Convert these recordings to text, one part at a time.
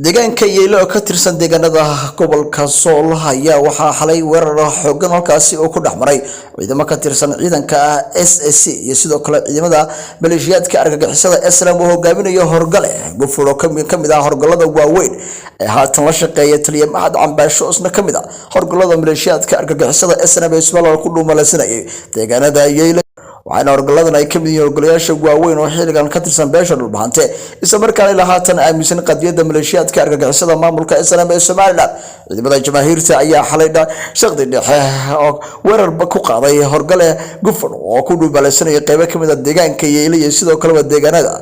Deegaanka Yeelo oo ka tirsan deegaanada gobolka Sool ayaa waxaa xalay weerar xoogan halkaasi oo ku dhex maray ciidamo ka tirsan ciidanka SSC iyo sidoo kale ciidamada maleeshiyaadka argagixisada SLM oo hogaaminayo Horgale Gufur, oo kamid ah horgalada waaweyn ee haatan la shaqeeya taliya Maxad Cambaasho, isna kamid ah horgalada maleeshiyaadka argagixisada SLM ee Somaliland ku dhuumalaysanayay deegaanada Yeelo. Waxaana horgaladan ay kamid yihiin horgolayaasha waaweyn oo xilligan ka tirsan beesha Dhulbahante, isla markaana ilaa haatan aaminsan qadiyadda maleeshiyaadka argagixisada maamulka SLM ee Somaliland. Ciidamada jamaahiirta ayaa xalay shaqdi dhexe oo weerarba ku qaaday Horgale Gufur oo ku dhuumalaysanaya qeybo kamid a deegaanka Yeyle iyo sidoo kaleba deegaanada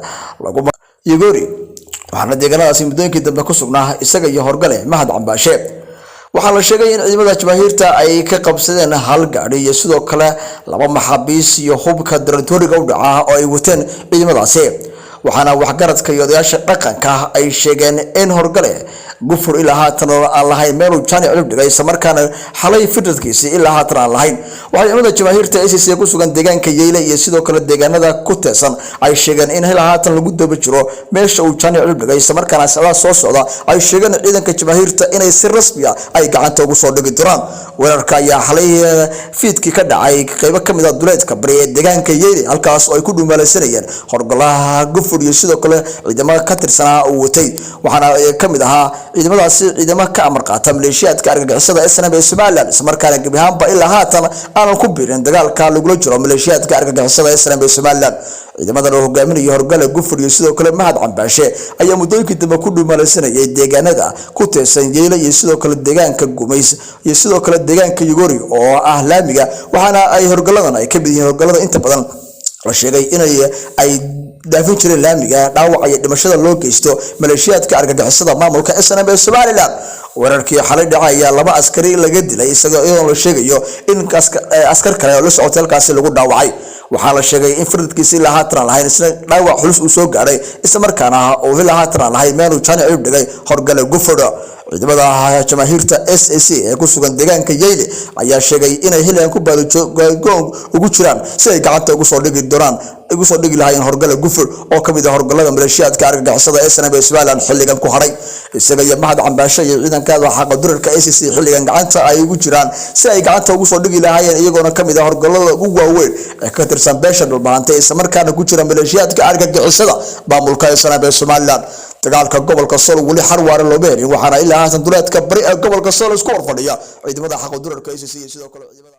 lagu Yogori, waxaana deegaanadaasi muddooyinkii dambe ku sugnaa isaga iyo Horgale Mahad Cambaashe. Waxaa la sheegay in ciidamada jamaahiirta ay ka qabsadeen hal gaadhi iyo sidoo kale laba maxaabiis iyo hubka darantooriga u dhaca oo ay wateen ciidamadaasi. Waxaana waxgaradka iyo odayaasha dhaqanka ay sheegeen in Horgale Gufur ilaa haatan aan lahayn meeluu jaani cilib dhigay, islamarkaana xalay firadkiisi ilaa haatan aan lahayn. Waxaa ciidamada jamaahiirta SSC ku sugan deegaanka Yeyle iyo sidoo kale deegaanada ku teesan ay sheegeen in ilaa haatan lagu daba jiro meesha uu jaani cilib dhigay, islamarkaana socdaa soo socda ay sheegeen ciidanka jamaahiirta inay si rasmi ah ay gacanta ugu soo dhigi doonaan. Weerarka ayaa xalay fiidkii ka dhacay qeybo kamid a duleedka bari ee deegaanka Yeyle, halkaas oo ay ku dhuumaalaysanayeen horgolaha Gufur iyo sidoo kale ciidamada ka tirsanaa uu watay. Waxaana kamid ahaa ciidamadaasi ciidamo ka amar qaata maleeshiyaadka argagixisada SNM ee Somaliland, islamarkaana gebi ahaanba ilaa haatan aanan ku biirin dagaalka lagula jiro maleeshiyaadka argagixisada SNM ee Somaliland. Ciidamadan oo hogaaminaya Horgale Gufur iyo sidoo kale Mahad Cambaashe ayaa muddooyinkii dambe ku dhuumalaysanayay deegaanada ku teersan Yeyle iyo sidoo kale deegaanka Gumays iyo sidoo kale deegaanka Yugori oo ah laamiga. Waxaana ay horgaladan ay kamid yihiin horgalada inta badan la sheegay inay ay dhaafin jireen laamiga dhaawaca iyo dhimashada loo geysto maleeshiyaadka argagixisada maamulka SNM ee Somaliland. Weerarkii xalay dhacay ayaa laba askari laga dilay, isagoo iyadoon la sheegayo in askar kale oo la socotay halkaasi lagu dhaawacay. Waxaa la sheegay in firadkiisa ilaa haatan aan lahayn, isna dhaawac xulus uu soo gaadhay, isla markaana uu ilaa haatan aan lahayn meeluu jaani cilib dhigay Horgale Gufur. Ciidamada jamaahiirta SSC ee ku sugan deegaanka Yeyle ayaa sheegay inay xilligan ku baadigoon ugu jiraan si ay gacanta ugu soo dhigi doonaan, ugu soo dhigi lahaayeen Horgale Gufur oo kamid ah horgalada maleeshiyaadka argagixisada SNM ee Somaliland xilligan ku hadhay. Isaga iyo Mahad Cambaashe iyo ciidankaada xaqadurarka SSC xilligan gacanta ay ugu jiraan si ay gacanta ugu soo dhigi lahaayeen, iyagoona kamid ah horgalada ugu waaweyn ee ka tirsan beesha Dhulbahante, islamarkaana ku jira maleeshiyaadka argagixisada maamulka SNM ee Somaliland. Dagaalka gobolka Sool weli xal waara looma helin, waxaana ilaa haatan duleedka bari ee gobolka Sool isku horfadhiya ciidamada xaqadurarka SSC iyo sidoo kale ciidamada